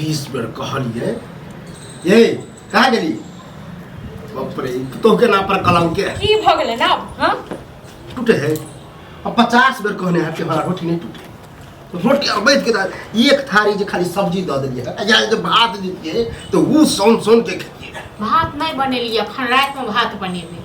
20 बेर कहलिए ये कहाँ गेली बाप रे पुतोह के नाम पर कलंक है की भऽ गेलै ना हाँ टूटे है अब 50 बेर कहने है कि हमारा रोटी नहीं टूटे तो रोटी और बैठ के एक थारी जे खाली सब्जी दऽ देलियै है या जे भात दितियै तऽ ओ सौन सौन के खेतियै भात नहि बनेलियै अखन रातिमे भात बनेबै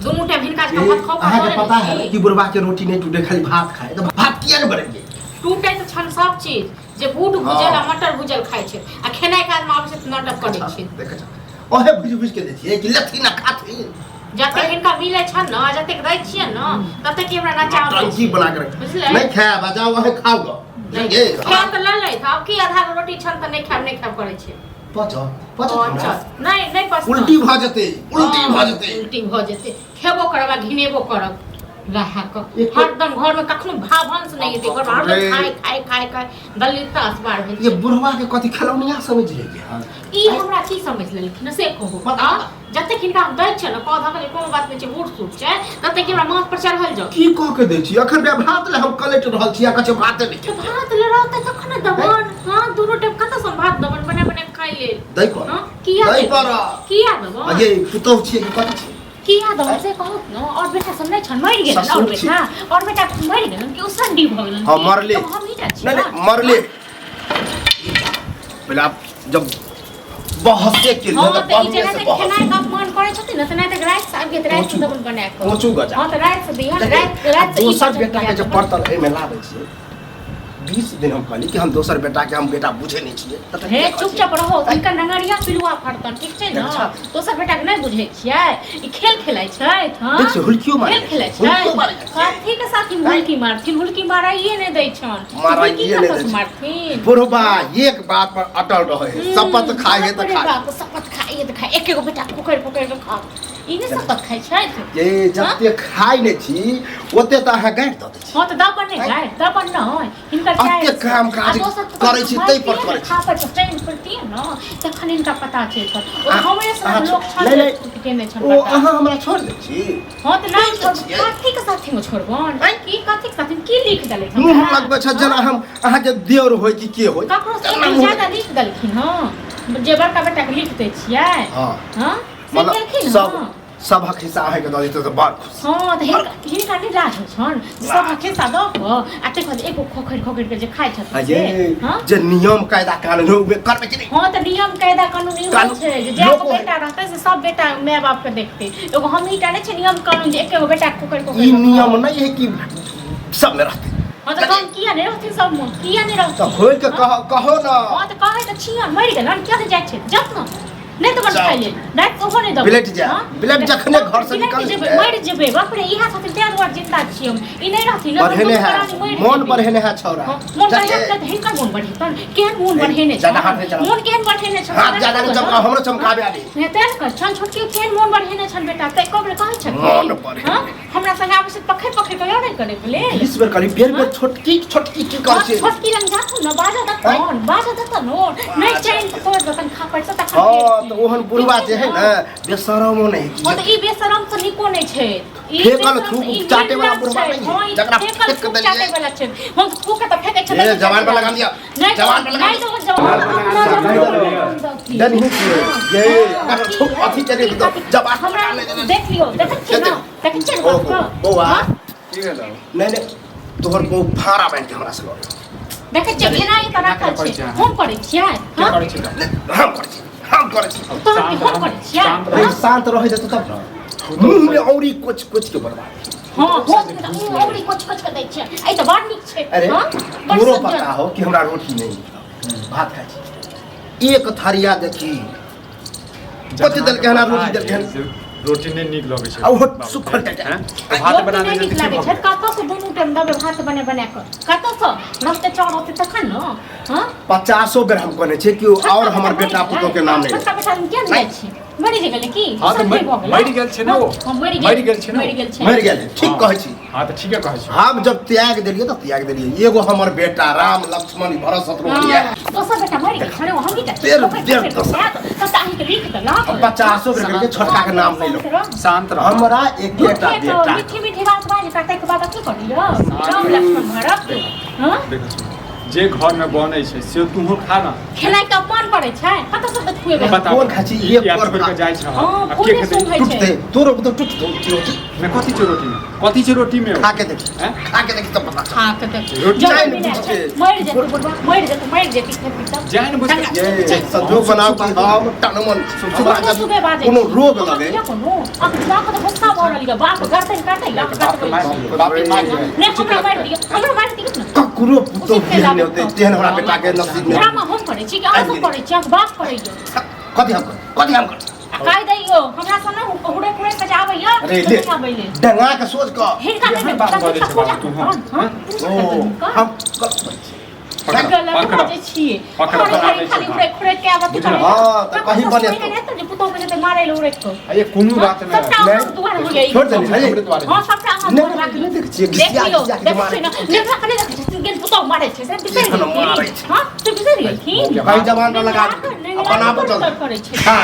दुनू टाइम हिनका सबके भात खाउ अहाँके पता है कि बुढ़बा के रोटी नहीं टूटे खाली भात खाए तो भात किया नहीं बनेलियै टूटे तऽ छन सब चीज जे बूट भुजल आ मटर भुजल खाइ छै आ खेनाइ के आदमी आबै छै तऽ नाटक करै छै देखै छ ओहे भुज भुज के दै छियै कि लेथिन आ खाथिन जतेक हिनका मिलै छन ने आ जतेक दै छियै ने ततेक हमरा नचाबै टंकी बना के रख बुझलै नहीं खायब आ जाओ अहें खाओ ग बुझलियै खायब तऽ लऽ लैत आब की आधा गो रोटी छन तऽ नहि खायब नहि खायब करै छै पच पच अच्छा नहि नहि पचत उल्टी भऽ जेतै उल्टी भऽ जेतै उल्टी भऽ जेतै खेबो करब आ घिनेबो करब रहा कऽ हरदम घरमे कखनो भावंश नहि हेतै घरमे हरदम खाय खाय खाय खाय दलित असबार भेल ये बुढ़वा के कथी खेलौनिया समझ लेलियै हन ई हमरा की समझ लेलखिन से कहू बताउ जतेक हिनका हम दै छियै ने कह धऽ के कोनो बात नहि छै बूढ़ सूढ़ छै ततेक हमरा माथ पर चढ़ल जाउ की कह के दै छी अखन बे भात ले हम कलटि रहल छी आ कहै छै भाते नहि तऽ भात ले रहतै तखन ने देबन हँ दुनू टाइम कतऽ सँ भात देबन बना बना कऽ खाइ लेल दै पर हँ किया दै पर किया देबन आ ये पुतोह छियै कि कथी छियै किया देबन से कहू ने और बेटा सब नहि छन मरि गेलन और ससुर छी। बेटा और बेटा मरि गेलन कि ओ संडी भऽ गेलन हँ, मरले। हम ही जाइ छी नहीं नहीं मरले पहले आप जब बहसे के लिए हँ तऽ तऽ ई बढ़िएँ जेना से तऽ बहस खेनाइ के अपमान करै छथिन ने तेना तऽ राति से आबि गेल तऽ राति से देबन बना कऽ पहुँचू गजा हँ तऽ राति से दिहन राति राति से ई दोसर बचल बेटा के दिया जे देबन। पड़तल एहिमे लाबै छियै 20 दिन हम कहली कि हम दोसर बेटा के हम बेटा बुझे नहीं छियै तऽ हे के कहै चुपचाप रहो हिनकर नंगरिया पिलुआ फड़तन ठीक छै ने अच्छा। दोसर बेटा के नहि बुझै छियै ई खेल खेलाइ छथि हँ देख हुलकियो मारै खेल खेलाइ हुलकियो छथि मारै छै। कथी के साथी हुलकी मारथिन हुलकी माराइए नहि दै छन माराइए हुलकी नहि दै कतऽ से छन। मारथिन बुढ़बा एक बात पर अटल रहे है शपथ खाए है बाप तऽ रे खाए बाप, शपथ खाइ है तऽ खाइ एके गो बेटा पकड़ि पकड़ि कऽ खाउ ई नहि शपथ खाइ छथि ये जते खाइ नहि छी ओते तऽ अहाँ गाड़ि दऽ दै छी हँ तऽ दबन नहि गाय दबन नहि हिनकर एते चाय काम काज करै छी, ताहि पर करै छी। खा पर चैन पड़तियै ने तखन हिनका पता चलतै ओ अहाँ- हमरे सनक अहाँ लोक छल नहि, जे नहि। केने छल ओ पता। अहाँ हमरा छोड़ि दै छी हँ तऽ नहि छोड़ि दै छियै। कथी के साथी में छोड़बन की कथी के साथी में की लिख देलथि मुँह हमरा? लगबै छै जेना हम अहाँके देवर होय कि के होय ककरो से तेना एक मुँह ज्यादा लिख देलखिन हँ जे बड़का बेटा के लिख दै छियै हँ हँ से मतलब केलखिन सब हँ सबहक हिस्सा अहाँके दऽ देतै तऽ बड़ खुश हँ तऽ हिनका हिनका नहि लाज होइ छनि जे सबहक हिस्सा दऽ कऽ आ तकर बाद एगो खोखरि खोखरि कऽ जे खाइ आ छथिन ये से हँ जे नियम कायदा कानून है उमे करबै कि नहि हँ तऽ नियम कायदा कानून ई होइ छै जे जए लोको गो बेटा रहतै से सब बेटा माय बाप के देखतै एगो हमही टा नहि छै नियम कानून जे एके गो बेटा के खोखरि खोखरि ई कऽ नियम नहि है कि सब में रहतै हँ तऽ कम किया नहि रहथिन सब मे किया नहि रहथिन तऽ खोलि के कह कहो ना हँ तऽ कहै तऽ छियनि मरि गेलनि किया नहि जाइ छै जाउ ने नहि तऽ जाउ। खाइ लेल राति के ओहो नहि देबै बिलटि जायब। हँ? बिलटि जखने घर से बिलटि निकल जेबै, जेबै। मरि जेबै बाप रे इएह छथिन ताहि दुआरे जिंदा छियै हम ई नहि रहथिन ने तऽ बढ़ेने दुनू है प्राणी मरि मोन जेबै। बढ़ेने है छौड़ा हँ, मोन जाइए। बढ़ेतन तऽ हिनकर मोन बढ़ेतन केहन मोन ए, बढ़ेने ज्यादा हाथ नहि छन चलाउ। मोन केहन बढ़ेने छन हाथ ज्यादा नहि चमकाउ, हमरो चमकाबे आली। नहि तें ने कहै छन छोटकी केहन मोन बढ़ेने छन बेटा तै कब कहै छथिन मोन बढ़ेने। हँ? हमरा संगे आबै छै पखरि पखरि कऽ लड़ाइ करैके लेल 20 बेर कहली बेर बेर छोटकी छोटकी की करै छै छोटकी लग जाथुन ने बाजऽ देतन बाजऽ देतन ओ नहि चैन तऽ तोड़ देतन खापड़ से तखन हँ तऽ ओहन बुढ़वा जे है ने बेशरमो नहि हँ तऽ ई बेशरम से नीको नहि छै ई फेकल बेशरम थूक ई चाटे वाला निर्लज बुढ़वा छै। नहि हँ, है, ई जकरा फेकल फेक थूक देलियै। चाटे वाला छै हम तऽ थूक तऽ फेकै छै ए, जवान पर लगा लिअ। नहि जवान पर लगा नहि लिअ। तऽ जवान अपना जवान डनही छियै ये अगर थूक अथी के दो जवान हमरा देख लियौ देखै छियै ने देखै छियै ने ओ बापके? बौआ हँ? की भेलौ नहीं नहीं तोहर बहू फाड़ा बान्हि के हमरा से लड़े देखै छियै भेनाइ तऽ राखल करै छै छियै अहाँ? हम करै छियै के हँ करै छी तऽ? नहीं, हम करै छी हम करै छी तोहर शान्त हम रह। करै छियै शान्त अरे रह। शांत रहै जेतौ तब ने मुँह में औरी कुछ कुछ के बर्बाद हँ हम औरी कुछ कुछ के दै छियै एहि तऽ बड़ नीक छै अरे हँ बड़ तोरो सुन्दर। पता हो कि हमरा रोटी नहीं मिलल भात खाइ छी एक थरिया देखी कथी देलकै हन आ रोटी देलकै हन रोटी नहि नीक लगै छै आ ओहो बाबूके। सुखल टाटा। हैं? तऽ भात रोटी बना नहि देने नीक तऽ की लागै भऽ छै गेलै? कतऽसँ दुनू टाइम देबै भात बने बना कऽ कतऽसँ रहतै चाउर रहतै तखन ने हँ पचासो बेर हम कहने छियै कि ओ और हमर बेटा पुतोह के नाम नहि छोटका बेटा किया नहि जाइ छी मरि जे गेलै की हँ, तऽ संजय भऽ गेलै मरि गेल छै ने ओ। हँ, मरि मरि गेल छै ने ओ। मरि गेल छै मरि गेल ठीक हँ। कहै छी हँ तऽ ठीके कहै छी हम जब त्याग देलियै तऽ त्याग देलियै एगो हमर बेटा राम लक्ष्मण भरत शत्रुघ्न हँ, ये दोसर बेटा मरि गेल छलै हम की तेर देर दोसर। तब अहींके लिख देलक पचासो बेर करके छोटका के नाम नहि लो शान्त रह हमरा एकेटा बेटा मीठी मीठी बात बाजि कऽ ताहिके बाद अथी कऽ लिअ राम लक्ष्मण भरत हँ देखो सुन जे घर में बनै छै से तूहो खा ना। खेनाइ के अपमान करै छै, कतऽ सब तऽ खुएबै। बताउ। कोन खाइ छी? एक ई पर छोड़ि के जाइ छै। हँ, आ के पूरे खेतै? सुंघै छै। टूटते तोरो तो टूटतो रोटी। ने कथी छै रोटी में? कथी छै रोटी में? खा के देखी। हैं? खा के देखी तब पता चलत। खा के देख। रोटी जब जानि मिलै बुझि छै, के। मरि जेतै बुढ़बा, मरि जेतै, मरि जेतै खेती तऽ। जानि बुझि के। ये संजोग बनाओ कि हम टनमन सुबह सुबह बाजै कोनो छी। रोग लगे। अहाँ कोनो अहाँ बाप तऽ गुस्सा भऽ रहल यऽ, बाप गर्दन काटै लऽ बाप कटबै। मारि दियौ, बाप मारि दियौ। नहि, हमरा मारि दियौ, हमरा मारि दियौ ने। ककरो पुतोह बियाह नहि होतै तेहन हमरा बेटा के नसीब नहि। ड्रामा हम करै छी कि अहाँ सब करै छी? अहाँके बाप करै यऽ। कथी हम करी? कथी हम करी? आ कहि दैयौ हमरा सँ ने हुड़े खुड़े के जाबैया। अरे ले डंगा के सोच कऽ हिनका केहन बात बजै छै बाबू तू? हँ? ओ हम गलत बजै छी। गलत पकड़। बाजै छियै। पकड़, खड़े बना खड़े दै छै खाली भात। उड़े खुड़े के आबत। बुझल? हँ, तऽ कहीं बनेतौ। बनेतौ जे पुतोह के जेतै मारै लए उड़े कऽ। आ ये कोनो बात नहि। सबटा नहि। अहाँ दुआर हो गई। छोड़ देली, है? हमरे दुआरे। हां, सबटा अहाँ नहि, दुआर नहि, नहि देखै छियै, देख घिसिया लियौ, घिसिया के देखै मारै छियै ने, नेवरा के नहि देखै छियै, गेल पुतोह मारै छै से बिसरि एखन मारै गेलखिन। छै। हां, से बिसरि गेलखिन। भाई जवान पर लगा नेवरा के अपन आप चल। करै छै। हाँ।